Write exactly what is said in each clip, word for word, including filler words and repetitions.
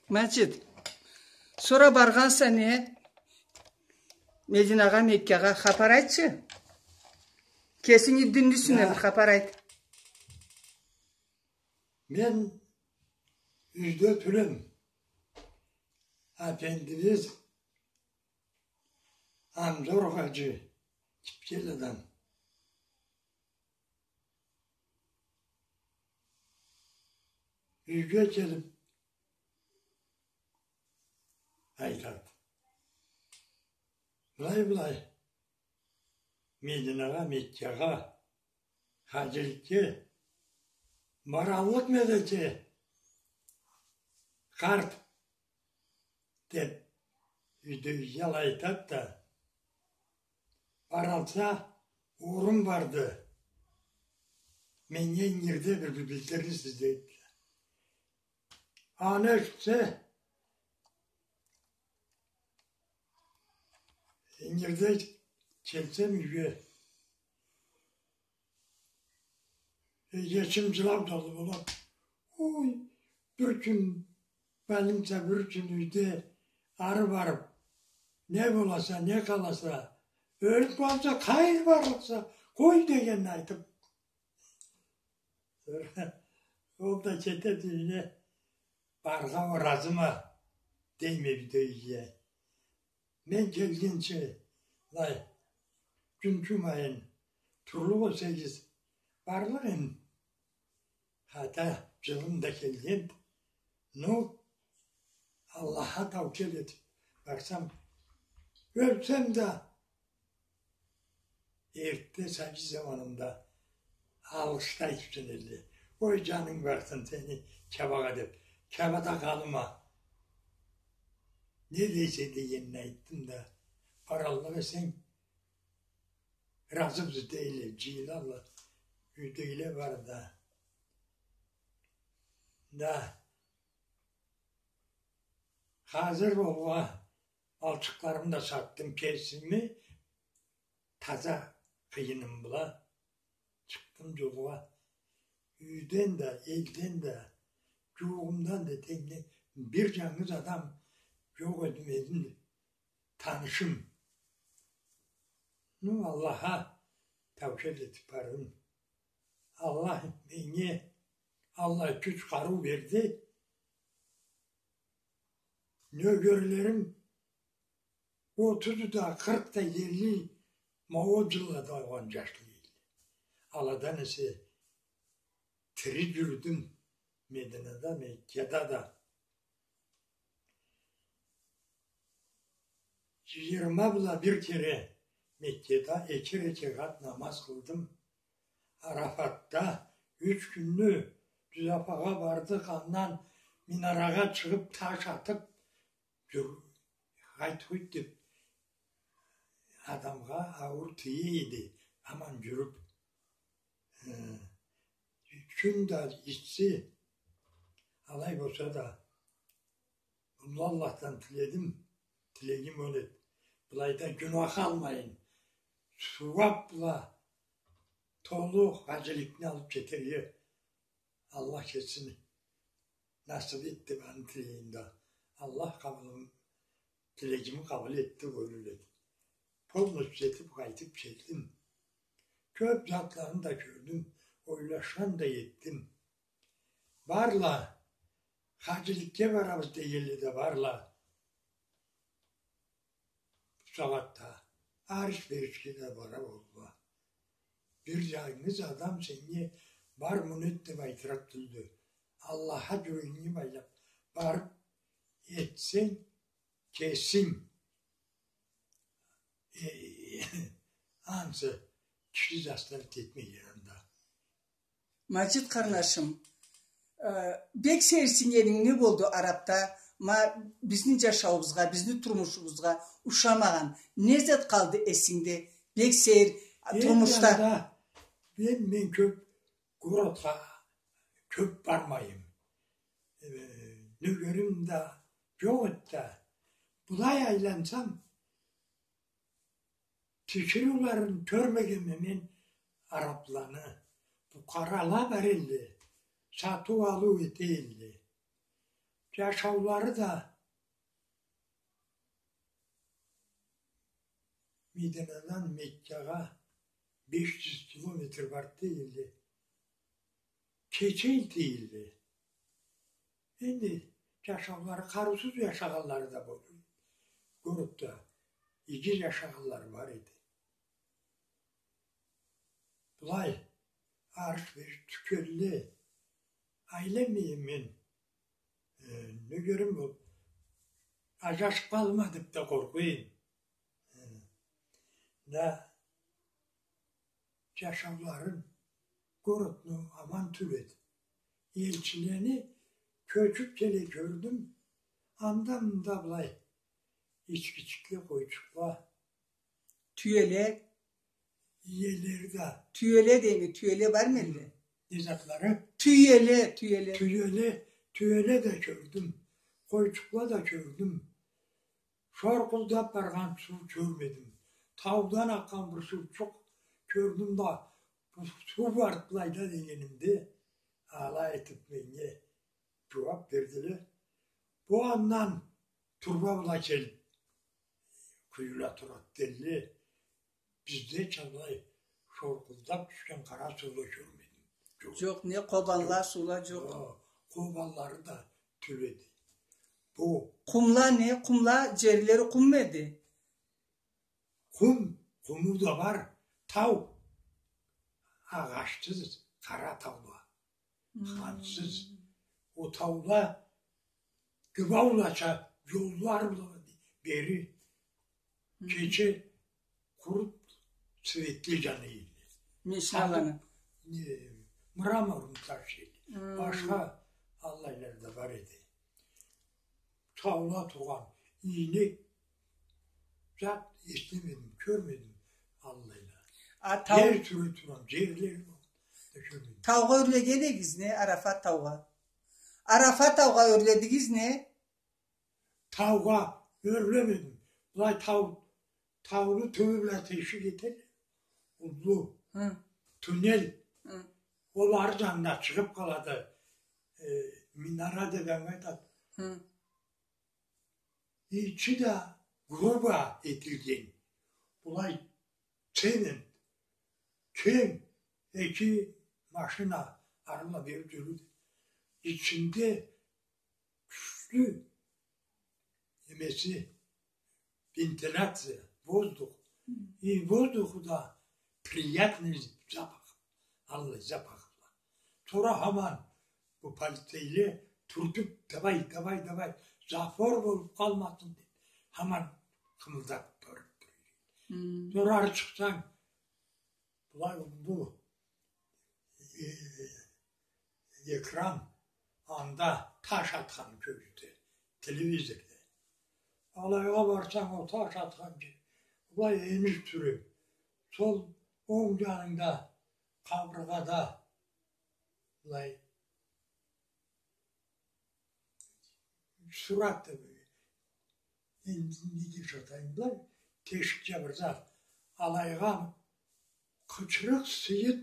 Маджит, сора баргъанса не? Мединагъа, Меккагъа, хапар айтчы. Кесинги динни юсюнден бир хапар айт. Мен юйде тюлем. Апендибиз Анзор хаджи, Кипкеладан. Юйге келип айтат: былай-былай, Мединагъа, Меккагъа, хаджиликге бараллыкъмы эди, къарт, деп, юйдегиге алай айтат да, баралса, орун барды. Меннге ингирде бир билдирирсиз, дейт. Аны эшитсе, ингирде келсем юйге, эгечим джылау да алып болам. Ой, бир кюн, бир кюн юйде ары барып, не боласа, не къаласа, ёлюп къалса, къайры барлыкъса, къой дегенни айтып, ол да кетеди юйюне, баргъа уа разыма, дейме бир да юйге. Мен келгинчи, былай, кюн тумайын, турлукъ эсегиз, барлыкъ эм. Хата, джылым да келген. Ну, Аллахха таукел этип барсам, ёлсем да, эртте сабий заманымда алгъышда айтыпчын элле. Ой, джанынг барсын сени Кябагъа деп, Кябада къалма. Не дейсе дегенин айтдым да, бараллыкъ эсенг, разыбыз дейле, джыйылалла, юйдегиле бары да. Да. Хазыр болургъа, малчыкъларымы да сатдым, кесими таза къыйыным бла чыкъдым джолгъа. Юйден да, элден да, джууугъумдан да тенг бир джангыз адам джокъ эди мени танышым. Ну, Аллахха таукел этип бардым. Аллах меннге, Аллах кюч, къарыу берди. Нёгерлерим отузу да, къыркъ да, элли, ма ол джыллада туугъан джашла эдиле. Аладан эсе тири джюрюдюм Мединада, Меккада да. Джыйырма бла бир кере Меккада эки рекагъат намаз къылдым. Арафатда юч кюнню Джузафагъа бардыкъ, андан минарагъа чыгъып, таш атып, джюр-, хайт-хуйт деп, адамгъа ауур тие эди, аман джюрюп. Э, кюн да исси, алай болса да, Уллу Аллахдан тиледим, тилегим ол эди. Былайда гюнах алмайын, сууап бла толу хаджиликни алып кетерге Аллах кесини насып эт деп аны тилейим да. Аллах къабылын-, тилегими къабыл этди, ол эди. Полностью этип, къайтып келдим. Кёп затланы да кёрдюм, ойлашхан да этдим. Барла, хаджиликге барабыз дегенле да барла. Бусагъатда арыш-беришге да бара болурла. Бир джангыз адам сеннге бар, муну эт деп айтырыкъ тюлдю. Аллахха джюрегинги байлап, барып этсенг, кесинг, э, ансы киши заставить этмеген анда. Маджит къарнашым, э, бек сейирсиннгенинг не болду Арабда? Ма бизни джашауубузгъа, бизни турмушубузгъа ушамагъан не зат къалды эсингде? Бек сейир, э, турмушда. Анда мен, мен кёп городха кёп бармайым. Э, нёгерим да джокъ эди да. Былай айлансам, тиширыуларын кёрмегенме мен арабланы. Пукъарала бар элле, сатыу-алыу эте элле. Джашаулары да Мединадан Меккагъа беш джюз километр барды дейдиле. Кече дейдиле. Энди джашаулары, къарыусуз джашагъанлары да болур. Городда иги джашагъанлары бар эди. Былай, арыш-бериш тюкелле. Айланмайым мен. Э, не кёрюм бу? Аджашыб къалма деб да къоркъуум. Э, да джашауларын, городну аман тюл эди. Элчилени кёчюб келе кёрдюм. Анда-мында былай ичкичикле, къойчукъла. Тюеле. Иелери да. Тюеле дейме, тюеле бармы энди? Не затлары? Тюеле, тюеле. Тюеле, тюеле да кёрдюм. Къойчукъла да кёрдюм. Шоркъулдаб баргъан суу кёрмедим. Таудан акъгъан бир суучукъ кёрдюм да, бу суу барды былайда дегенимде, алай этиб меннге джууаб бердиле. Бу андан турба бла келиб къуюла турады дейле. Биздеча былай шоркъулдаб тюшген къара суула кёрмедим. Джокъ. Джокъ, не къобанла, суула джокъ. Джокъ, къобанлары да тюл эди. Бу къумла не? Къумла, джерлери къумму эди? Къум, къуму да бар. Тау. Агъачсыз, къара таула. Хм. Хансыз. Ол таула гыбаулача джоллары бла бери. Хм. Кече къуру цветле джана эди. Машалланы. Ханды, э, мраморный таш эди. Хм. Башха аллайла да бар эди. Таула тургъан, ийнек зат эслемедим, кёрмедим аллайла. А тау- Джер тюре тургъан джерле да кёрмедим. Таугъа ёрлеген эдигиз не, Арафат таугъа? Арафат таугъа ёрледигиз не? Таугъа ёрлемедим. Былай тау, тауну тюбю бла тешик этеди. Уллу. Хы. Туннель. Хы. Ол ары джанына чыгъыб къалады. Э, минара деб анга айтады. Хы. Ичи да грубо этилген. Былай цемент, кенг, эки машина ары бла бери джюрюйдю. Ичинде кючлю немеси, вентиляция, воздух. Хм. И воздуху да приятный запах. Аллай запах бла. Сора хаман бу полицейле тюртюб, давай, давай, давай, затвор болуб къалмасын деб, хаман къымылдатыб барыб тура. Хм. Сора ары чыкъсанг, былай бу, э, экран, анда таш атханы кёргюзте, телевизорда. Алайгъа барсанг, ол таш атхан джер, былай эниз тюре. Сол онг джанынгда, къабыргъада, былай сурат да, энди не деб атайым, былай тешикча бир зат. Алайгъа къычырыкъ, сыйыт,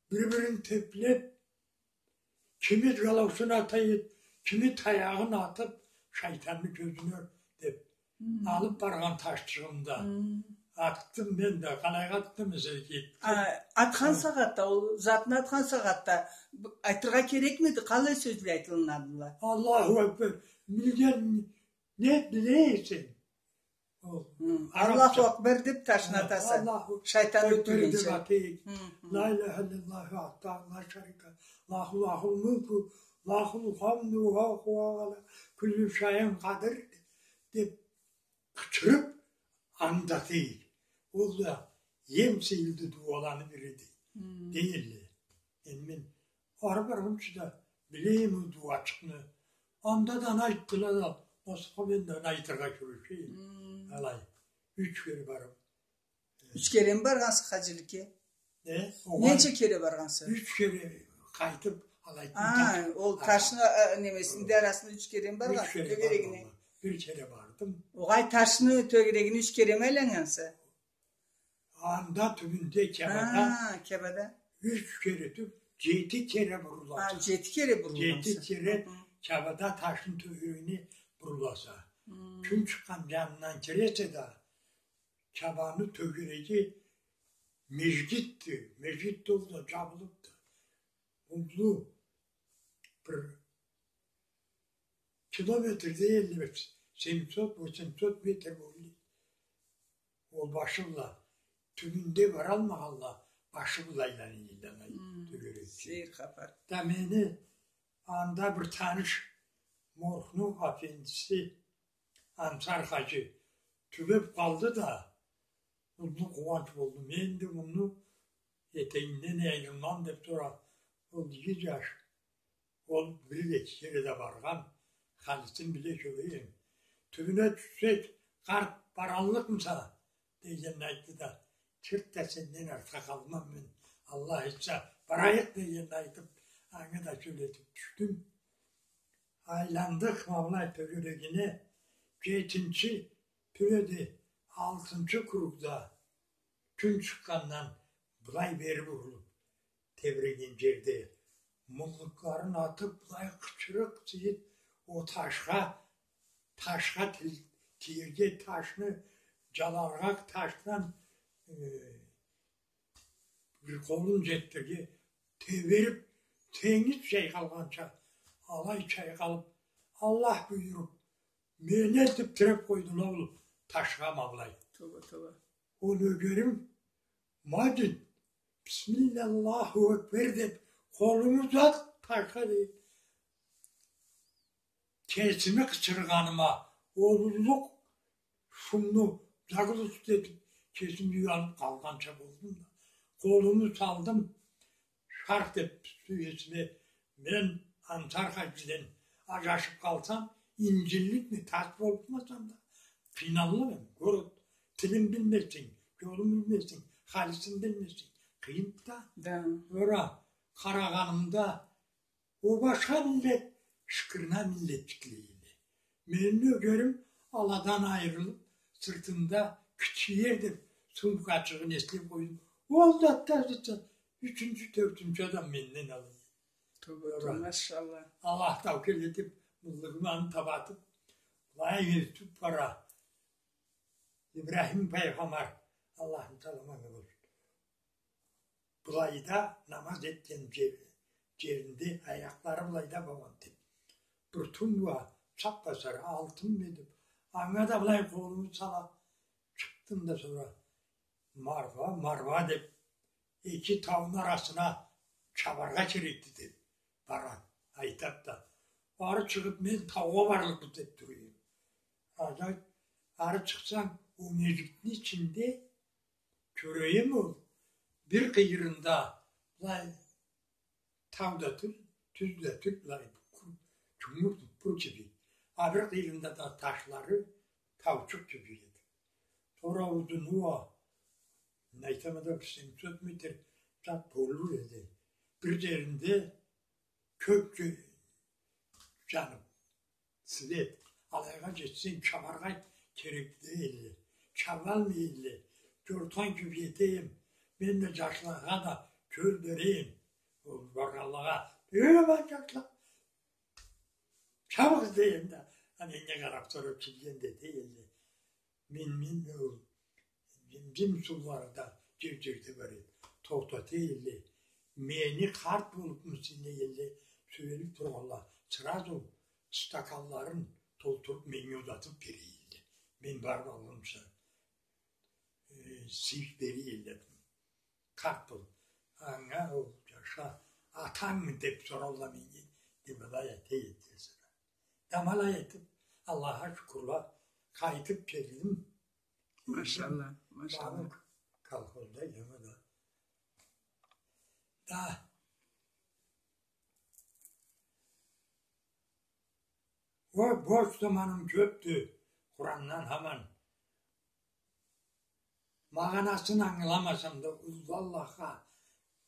бир-бирин теблеб, кими джалаусун атайд, кими таягъын атыб, шайтанны кёзюне деб, хм, алыб баргъан ташчыгъымда. Хм. Атдым мен да, къалайгъа атдым эсе, кетди. А, атхан сагъатда, ол затны атхан сагъатда, б-, айтыргъа керекмиди? Къалай сёзле айтылынадыла? Аллаху акбар. Билген не билесе. Ол, хм, арабча. Аллаху акбар деб ташны атаса. Аллаху, шайтанны ёлтюргенча. Хм, хм. Ла иляха иллаллаху вахдаху ла шарика лаху, лахул мулку, лахул хамду, ва хува ала кулли шайин къадир деб къычырыб, анда дейди. Ол да эм сыйлы дуаланы бириди. Хм. Дейдиле. Энди мен ары баргъынчы да билейим ол дуачыкъны. Анда да аны айтдыла да, осхо мен да аны айтыргъа кюрешейим. Хм. Алай. Юч кере барыб. Юч кереми баргъанса хаджиликге? Э, огъай. Ненча кере баргъанса? Юч кере къайтыб, алай. А, ол ташны, э, немесини арасында юч кереми баргъанса, тёгерегине? Юч кере баргъанма. Бир кере бардым. Огъай, ташны тёгерегине юч кереми айланнганса? Анда тюбюнде, Кябада. А, Кябада. Юч кере тюб, джети кере бурулгъанса. А, джети кере бурулгъанса. Джети кере. Хы хы. Кябада ташны тёгерегине буруласа. Кюн чыкъгъан джанындан киресе да, Кябаны тёгереги межгитди. Межгитди, ол да джабылыбды. Уллу бир километрдей элли беш, семьсот, восемьсот метр болду. Ол башы бла, тюбюнде баралмагъанла, башы бла айлана эдиле, тёгерекчи. Сейир хапар. Да мени анда бир таныш, Морхну афендиси Ансар хаджи тюбеб къалды да, уллу къууанч болду. Мен да муну этегинден айрылмам деб, сора ол иги джаш, ол бир-эки кере да баргъан, халисин биле кёре эдим. Тюбюне тюшсек, къарт, бараллыкъмыса? Дегенни айтды да, чырт да, сенден артха къалмам мен, Аллах айтса, барайыкъ дегенни айтыб, анга да сёлешиб тюшдюм. Айландыкъ ма былай тёгерегине, джетинчи тюреди, алтынчы кругда кюн чыкъгъандан былай бери бурулуб тебреген джерде мыллыкъларын атыб, былай къычырыкъ сейир, ол ташха, ташха тил-, тиерге, ташны джаларгъа, ташдан, э, бир къолун джетдирирге, тебериб, тенгиз чайкъалгъанча, алай чайкъалыб, Аллах буюруб, мени элтиб тиреб къойдула ол ташха ма былай. Тоба, тоба. Ол нёгерим, Мадин, бисмилла, Аллаху акбар деб, къолун узат ташха, дейди. Кесими къычыргъаныма, ол уллу шумну джагъыл усту этиб, кесим уяныб къалгъанча болдум да, къолуму салдым, шарх деб тюшдю эсиме, мен Ансар хаджиден аджашыб къалсам, инджилликме, тас болуб къалсам да, къыйналлыкъ эм, город тилин билмесенг, джолун билмесенг, халисин билмесенг, къыйын да. Да. Сора къарагъанымда, ол башха миллет, ышкырына миллетчикле эдиле. Мени нёгерим аладан айырылыб, сыртында кичи ер деб сумкачыгъын эслеб къойдум. Ол затда, затда ючюнчю, тёртюнчю адам менден алай. Тоба, тоба, машалла. Аллах таукел этиб, мыллыгъымы аны табатыб, былай элтиб бара. Ибрахим пайгъамбар, Аллахны саламы анга болсун, былайда намаз этген джер-, джеринде аякълары былайда болгъан деб. Бир тумба, сап-сары алтын эди. Анга да былай къолуму сала чыкъдым да, сора Марва, Марва деб, эки тауну арасына чабаргъа керекди деб барады, айтады да. Ары чыгъыб, мен таугъа барлыкъма деб тура эдим. Ары чыкъсам, ол межгитни ичинде кёре эдим ол, бир къыйырында былай тау да тюз, тюз да тюз, былай чунгур, чунгур кибик. А бир къыйырында да ташлары таучукъ кибик эди. Сора узуну уа, мен айтама да, бир семьсот метр зат болур эди. Бир джеринде кёк джа-, джаныб, свет. Алайгъа джетсенг, чабаргъа керекди эди. Чабалмай эдиле. Джортхан кюйде эдим. Мен да джашлагъа да кёл бере эдим. Ол баргъанлагъа, эй, ма, джашла, чабыгъыз дей эдим да. Аны энге къараб, сора килген да дей эдиле. Мен, мен, ол, джим, джим суулары да джер-джерде бар эди. Тохтата эдиле. Мени къарт болубму сыйнай эдиле, сюелиб тургъанла. Сразу стаканларын толтуруб, меннге узатыб бере эдиле. Мен барыб алгъынча, э, сый бере эдиле. Къарт болуб. Анга ол джашха, атангмы деб соралла меннге, деб алай эте эдиле. Да ма алай этиб, Аллахха шукурла, къайтыб келдим. Машалла, машалла. Бабук колхозда, яма да. Да. О, бош заманым кёбдю, Къурандан хаман. Магъанасын ангыламасам да, уллу Аллахха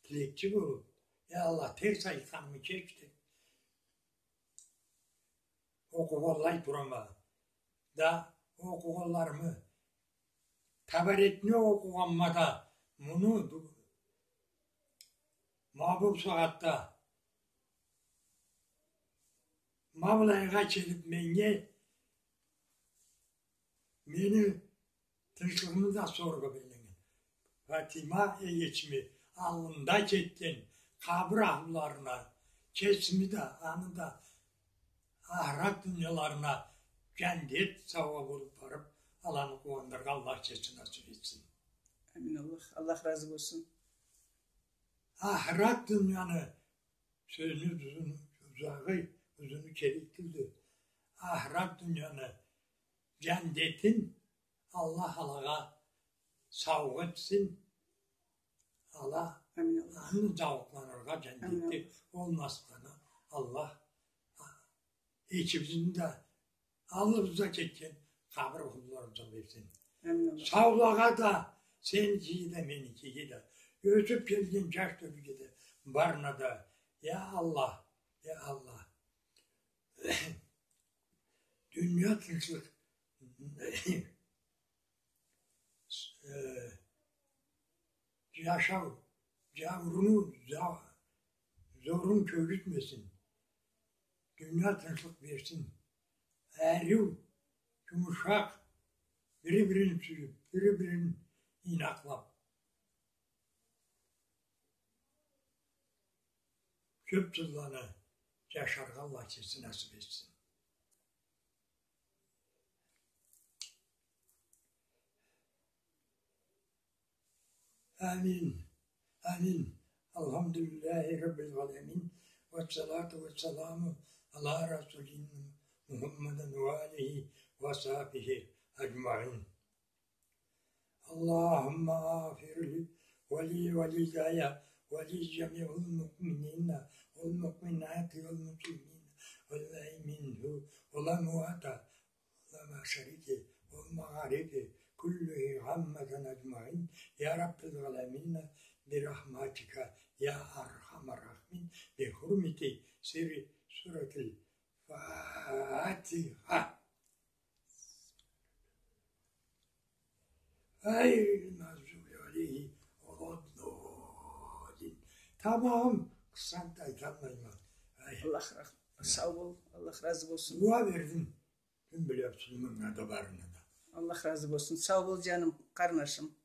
тилекчи болуб, я Аллах, терс айтханымы кеч деб, окъугъанлай турама. Да окъугъанларымы, табаретни окъугъанма да, муну ду-, ма бу сагъатда Ма былайгъа келип меннге, мени тынчлыгъымы да соргъа белленнген. Фатима эгечими аллында кетген къабыр ахлуларына, кесими да, аны да ахырат дунияларына джандет саугъа болуп барып, аланы къууандырыргъа Аллах кеси насып этсин. Амин, Аллах, Аллах разы болсун. Ахырат дунияны сёзню узуну, узагъы, узуну керек тюлдю. Ахырат дунияны джандетин Аллах алагъа саугъа этсин. Ала Амин, Аллах. Аны зауукъланыргъа джандетде Амин, Аллах. Ол насыпланы Аллах экибизни да, аллыбызда кетген къабыр ахлуларыбызгъа берсин. Амин, Аллах. Саулагъа да, сеникиге да, меникиге да, ёсюп келген джаш тёлюге да, барына да, я Аллах, я Аллах. Дуния тынчлыкъ, э, джашау, джауруну, за-, зорун кёргюзтмесин. Дуния тынчлыкъ берсин. Ариу, джумушакъ, бири-бирин сюйюп, бири-бирин ийнакълап, кёп джылланы джашаргъа Аллах кеси насып этсин. آمين. آمين. الحمد لله رب العالمين. والصلاة والسلام على رسولنا محمد وآله وصحبه أجمعين. اللهم اغفر لي ولوالدي ولجميع المؤمنين والمؤمنات والمسلمين الأحياء منهم والأموات المشارق والمغارب كلهم عامة أجمعين يا رب العالمين برحمتك يا أرحم الراحمين بحرمة سر سورة الفاتحة. غير المغضوب عليهم ولا الضالين. Тамам, къысса да айталмайма. Ай. Аллах рах-, сау бол, Аллах разы болсун. Дуа бердим. Ким биле, муслиманнга да, барына да. Аллах разы болсун. Сау бол, джаным, къарнашым.